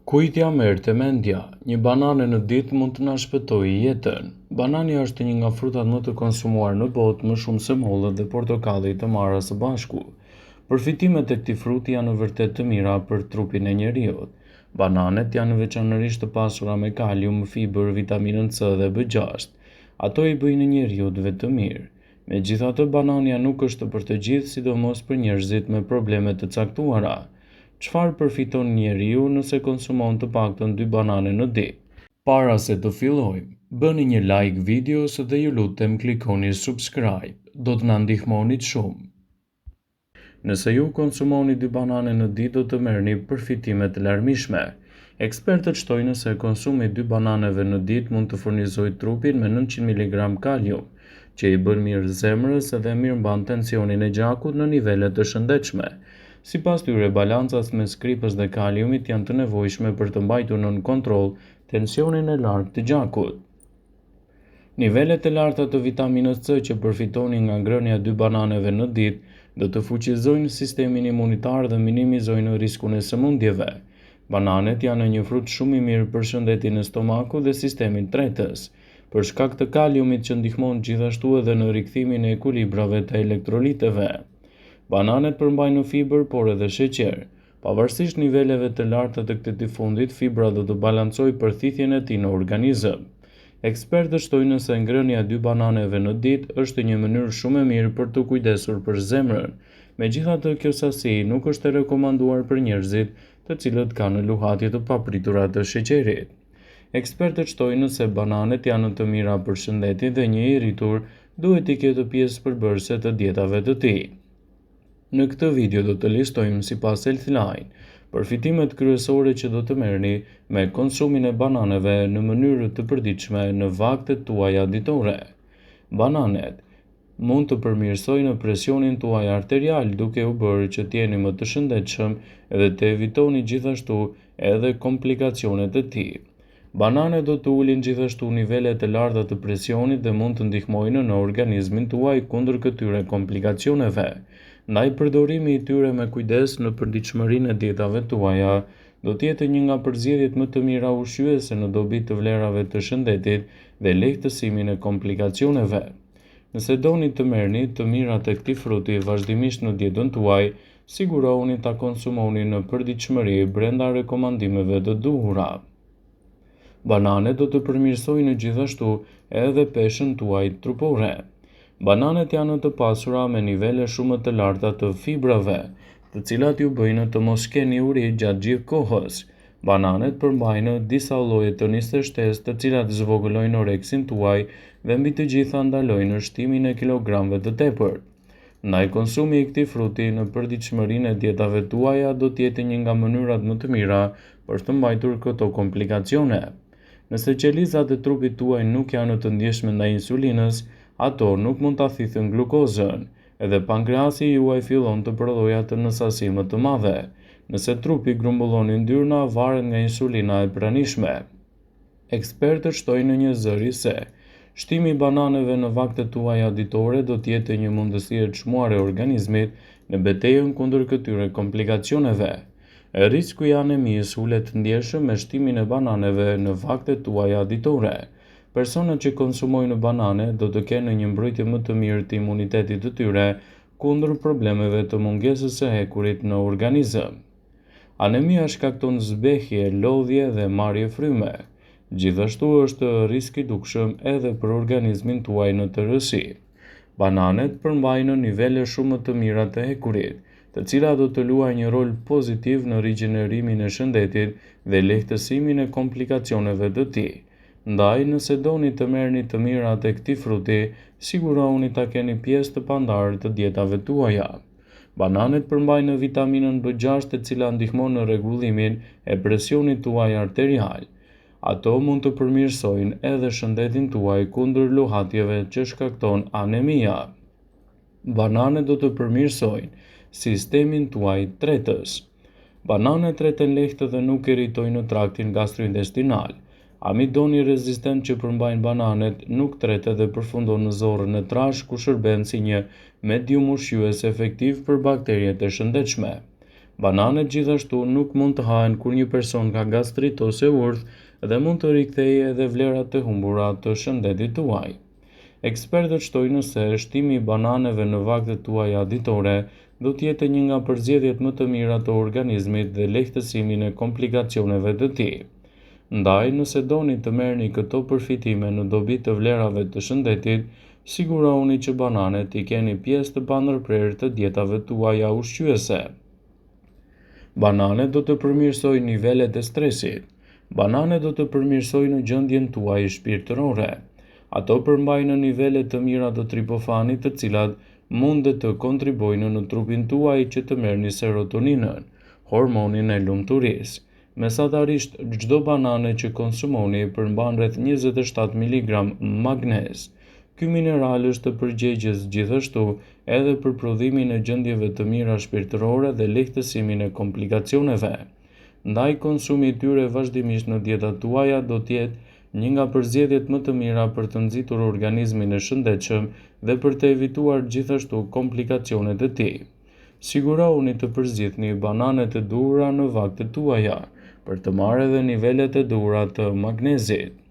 Kujt ia merrte mendja, një banane në ditë mund të na shpëtojë jetën. Banania është një nga frutat më të konsumuar në botë, më shumë se mollët dhe portokalli të marra së bashku. Përfitimet e këtij fruti janë vërtet të mira për trupin e njeriut. Bananet janë veçanërisht të pasura me kalium, fibër, vitaminën C dhe B6. Ato i bëjnë njeriut vetëm mirë. Megjithatë, banania nuk është për të gjithë, sidomos për njerëzit me probleme të caktuara. Çfarë përfiton njeriu nëse konsumon të paktën dy banane në ditë? Para se të fillojmë, bëni një like videos dhe ju lutem klikoni subscribe, do të na ndihmonit shumë. Nëse ju konsumoni dy banane në ditë do të merrni përfitime të larmishme. Ekspertët shtojnë se konsumi i dy bananeve në ditë mund të furnizojë trupin me 900 miligram kalium, që i bën mirë zemrës dhe mirëmban tensionin e gjakut në nivele të shëndetshme. Sipas tyre, balancat mes kripës dhe kaliumit janë të nevojshme për të mbajtur nën kontroll tensionin e lartë të gjakut. Nivelet e larta të vitaminës C që përfitoni nga ngrënia e dy bananeve në ditë do të fuqizojnë sistemin imunitar dhe minimizojnë riskun e sëmundjeve. Bananet janë një frut shumë i mirë për shëndetin e stomakut dhe sistemin tretës. Për shkak të kaliumit që ndihmon gjithashtu edhe në rikthimin e ekuilibrave të elektroliteve. Bananet përmbajnë fibër, por edhe sheqer. Pavarësisht niveleve të larta të këtij të fundit, fibra do të balancojë përthithjen e tij në organizëm. Ekspertët shtojnë se ngrënia e dy bananeve në ditë është një mënyrë shumë e mirë për t'u kujdesur për zemrën. Megjithatë, kjo sasi nuk është e rekomanduar për njerëzit të cilët kanë luhatje të papritura të sheqerit. Ekspertët shtojnë se bananet janë të mira për shëndetin dhe një i rritur duhet t'i ketë pjesë përbërëse të dietave të tij. Në këtë video do të listojmë sipas Healthline përfitimet kryesore që do të merrni me konsumin e bananeve në mënyrë të përditshme në vaktet tuaja ditore. Bananet mund të përmirësojnë presionin tuaj arterial duke u bërë që të jeni më të shëndetshëm dhe të evitoni gjithashtu edhe komplikacionet e tij. Bananet do të ulin gjithashtu nivelet e larta të presionit dhe mund të ndihmojnë në organizmin tuaj kundër këtyre komplikacioneve. Ndaj përdorimi i tyre me kujdes në përditshmërinë e dietave tuaja do të jetë një nga përzgjedhjet më të mira ushqyese në dobi të vlerave të shëndetit dhe lehtësimin e komplikacioneve. Nëse doni të merrni të mirat e këtij fruti vazhdimisht në dietën tuaj, sigurohuni ta konsumoni në përditshmëri brenda rekomandimeve të duhura. Bananet do të përmirësojnë gjithashtu edhe peshën tuaj trupore. Bananet janë të pasura me nivele shumë të larta të fibrave, të cilat ju bëjnë të mos keni uri gjatë gjithë kohës. Bananet përmbajnë disa lloje të niseshtesë të cilat zvogëlojnë oreksin tuaj dhe mbi të gjitha ndalojnë shtimin e kilogramëve të tepërt. Ndaj konsumi i këtij fruti në përditshmërinë e dietave tuaja do të jetë një nga mënyrat më të mira për të mbajtur këto komplikacione. Nëse qelizat e trupit tuaj nuk janë të ndjeshme ndaj insulinës, ato nuk mund ta thithin glukozën. Edhe pankreasi juaj fillon të prodhojë atë në sasi më të madhe. Nëse trupi grumbullon yndyrna, varet nga insulina e pranishme. Ekspertët shtojnë një zëri se, shtimi i bananeve në vaktet tuaja ditore do të jetë një mundësi e çmuar e organizmit në betejën kundër këtyre komplikacioneve. Risku i anemisë ulet ndjeshëm me shtimin e bananeve në vaktet tuaja ditore. Personat që konsumojnë banane do të kenë një mbrojtje më të mirë të imunitetit të tyre kundër problemeve të mungesës së hekurit në organizëm. Anemia shkakton zbehje, lodhje dhe marrje fryme. Gjithashtu është risk i dukshëm edhe për organizmin tuaj në tërësi. Bananet përmbajnë nivele shumë më të mira të hekurit, të cilat do të luajnë një rol pozitiv në rigjenerimin e shëndetit dhe lehtësimin e komplikacioneve të tij. Ndaj, nëse doni të merrni të mirat e këtij fruti, sigurohuni ta keni pjesë të pandarë të dietave tuaja. Bananet përmbajnë vitaminën B6 e cila ndihmon në rregullimin e presionit tuaj arterial. Ato mund të përmirësojnë edhe shëndetin tuaj kundër luhatjeve që shkakton anemia. Bananet do të përmirësojnë sistemin tuaj tretës. Bananet treten lehtë dhe nuk irritojnë traktin gastrointestinal. Amidoni rezistent që përmbajnë bananet nuk tretet dhe përfundon në zorrën e trashë ku shërben si një medium ushqyes efektiv për bakteriet e shëndetshme. Bananet gjithashtu nuk mund të hahen kur një person ka gastrit ose urth dhe mund të rikthejë edhe vlerat e humbura të shëndetit tuaj. Ekspertët shtojnë se shtimi i bananeve në vaktet tuaja ditore do të jetë një nga përzgjedhjet më të mira të organizmit dhe lehtësimin e komplikacioneve të tij. Ndaj, nëse doni të merrni këto përfitime në dobi të vlerave të shëndetit, sigurohuni që bananet t'i keni pjesë të pandërprerë të dietave tuaja ushqyese. Bananet do të përmirësojnë nivelet e stresit. Bananet do të përmirësojnë gjendjen tuaj shpirtërore. Ato përmbajnë nivele të mira të tripofanit të cilat mundet të kontribuojnë në trupin tuaj që të merrni serotoninën, hormonin e lumturisë. Mesatarisht, çdo banane që konsumoni përmban rreth 27 miligram magnez. Ky mineral është përgjegjës gjithashtu edhe për prodhimin e gjendjeve të mira shpirtërore dhe lehtësimin e komplikacioneve. Ndaj konsumi i tyre vazhdimisht në dietat tuaja do të jetë një nga përzgjedhjet më të mira për të nxitur organizmin e shëndetshëm dhe për të evituar gjithashtu komplikacionet e tij. Sigurohuni të përzgjidhni bananet e duhura në vaktet tuaja, për të marrë edhe nivelet e duhura të magnezit.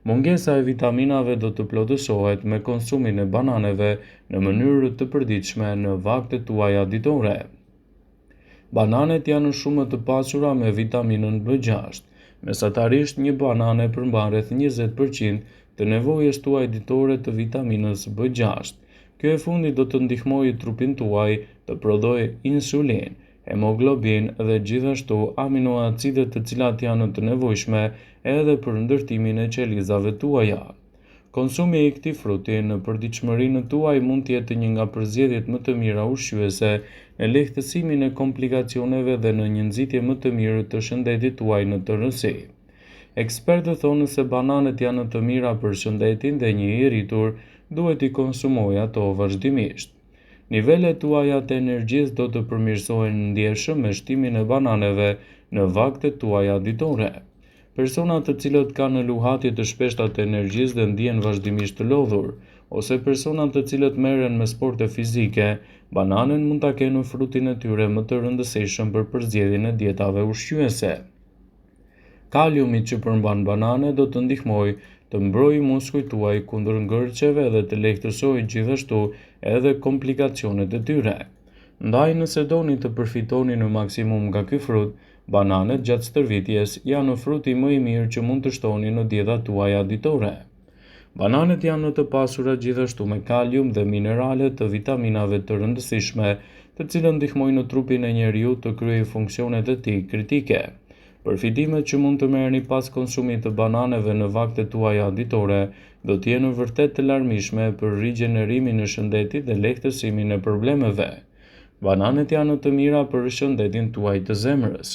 Mungesa e vitaminave do të plotësohet me konsumin e bananeve në mënyrë të përditshme në vaktet tuaja ditore. Bananet janë shumë të pasura me vitaminën B6. Mesatarisht një banane përmban rreth 20% të nevojës tuaj ditore të vitaminës B6. Kjo e fundit do të ndihmojë trupin tuaj të prodhojë insulinë, hemoglobinë dhe gjithashtu aminoacidet të cilat janë të nevojshme edhe për ndërtimin e qelizave tuaja. Konsumi i këtij fruti në përditshmërinë tuaj mund të jetë një nga përzgjedhjet më të mira ushqyese në lehtësimin e komplikacioneve dhe në një nxitje më të mirë të shëndetit tuaj në tërësi. Ekspertët thonë se bananet janë të mira për shëndetin dhe një i rritur duhet t'i konsumojë ato vazhdimisht. Nivelet tuaja të energjisë do të përmirësohen ndjeshëm me shtimin e bananeve në vaktet tuaja ditore. Personat të cilët kanë luhatje të shpeshta të energjisë dhe ndihen vazhdimisht të lodhur, ose personat të cilët merren me sporte fizike, bananen mund ta kenë frutin e tyre më të rëndësishëm për përzgjedhjen e dietave ushqyese. Kaliumi që përmban banane do të ndihmojë të mbrojë muskujt tuaj kundër ngërçeve dhe të lehtësojë gjithashtu edhe komplikacionet e tyre. Ndaj nëse doni të përfitoni në maksimum nga ky frut, bananet gjatë stërvitjes janë fruti më i mirë që mund të shtoni në dietat tuaja ditore. Bananet janë të pasura gjithashtu me kalium dhe minerale të vitaminave të rëndësishme, të cilët ndihmojnë në trupin e njeriut të kryejë funksionet e tij kritike. Përfitimet që mund të merrni pas konsumit të bananeve në vaktet tuaja ditore do të jenë vërtet të larmishme për rigjenerimin e shëndetit dhe lehtësimin e problemeve. Bananet janë të mira për shëndetin tuaj të zemrës.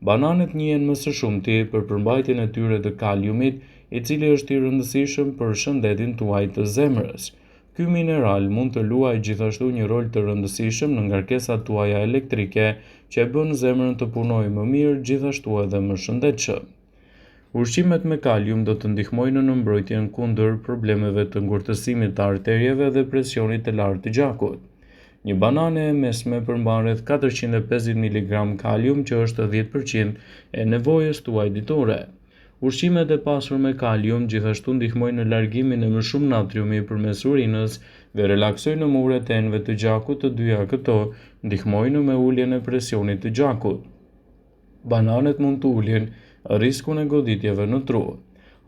Bananet njihen më së shumti për përmbajtjen e tyre të kaliumit, i cili është i rëndësishëm për shëndetin tuaj të zemrës. Ky mineral mund të luajë gjithashtu një rol të rëndësishëm në ngarkesat tuaja elektrike, që e bën zemrën të punojë më mirë, gjithashtu edhe më shëndetshëm. Ushqimet me kalium do të ndihmojnë në mbrojtjen kundër problemeve të ngurtësimit të arterieve dhe presionit të lartë të gjakut. Një banane e mesme përmban rreth 450 mg kalium që është 10% e nevojës tuaj ditore. Ushqimet e pasur me kalium gjithashtu ndihmojnë në largimin e më shumë natriumi përmes urinës dhe relaksojnë muret e enëve të gjakut të dyja këto ndihmojnë me uljen e presionit të gjakut. Bananet mund të ulin riskun e goditjeve në tru.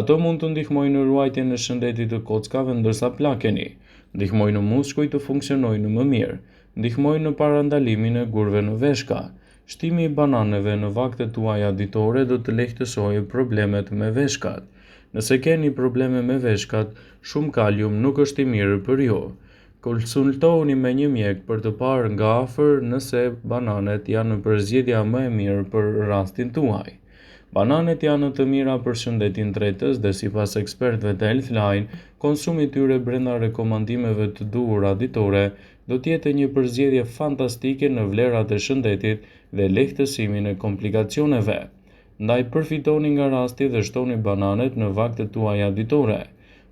Ato mund të ndihmojnë në ruajtjen e shëndetit të kockave ndërsa plakeni, ndihmojnë muskujt të funksionojnë më mirë, ndihmojnë në parandalimin e gurëve në veshka. Shtimi i bananeve në vaktet tuaja ditore do të lehtësojë problemet me veshkat. Nëse keni probleme me veshkat, shumë kalium nuk është i mirë për ju. Konsultohuni me një mjek për të parë nga afër nëse bananet janë përzgjedhja më e mirë për rastin tuaj. Bananet janë të mira për shëndetin tretës dhe sipas ekspertëve të Healthline, konsumi i tyre brenda rekomandimeve të duhura ditore do të jetë një përzgjedhje fantastike në vlerat e shëndetit dhe lehtësimin e komplikacioneve. Ndaj përfitoni nga rasti dhe shtoni bananet në vaktet tuaja ditore.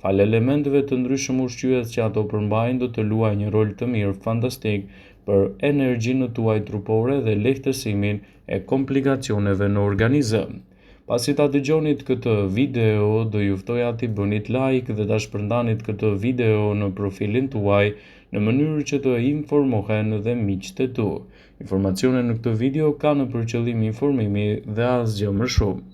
Falë elementëve të ndryshëm ushqyes që ato përmbajnë do të luajë një rol të mirë fantastik për energjinë tuaj trupore dhe lehtësimin e komplikacioneve në organizëm. Pasi ta dëgjonit këtë video, do ju ftoja t'i bënit like dhe ta shpërndanit këtë video në profilin tuaj në mënyrë që të informohen dhe miqtë e tu. Informacionet në këtë video kanë për qëllim informimi dhe asgjë më shumë.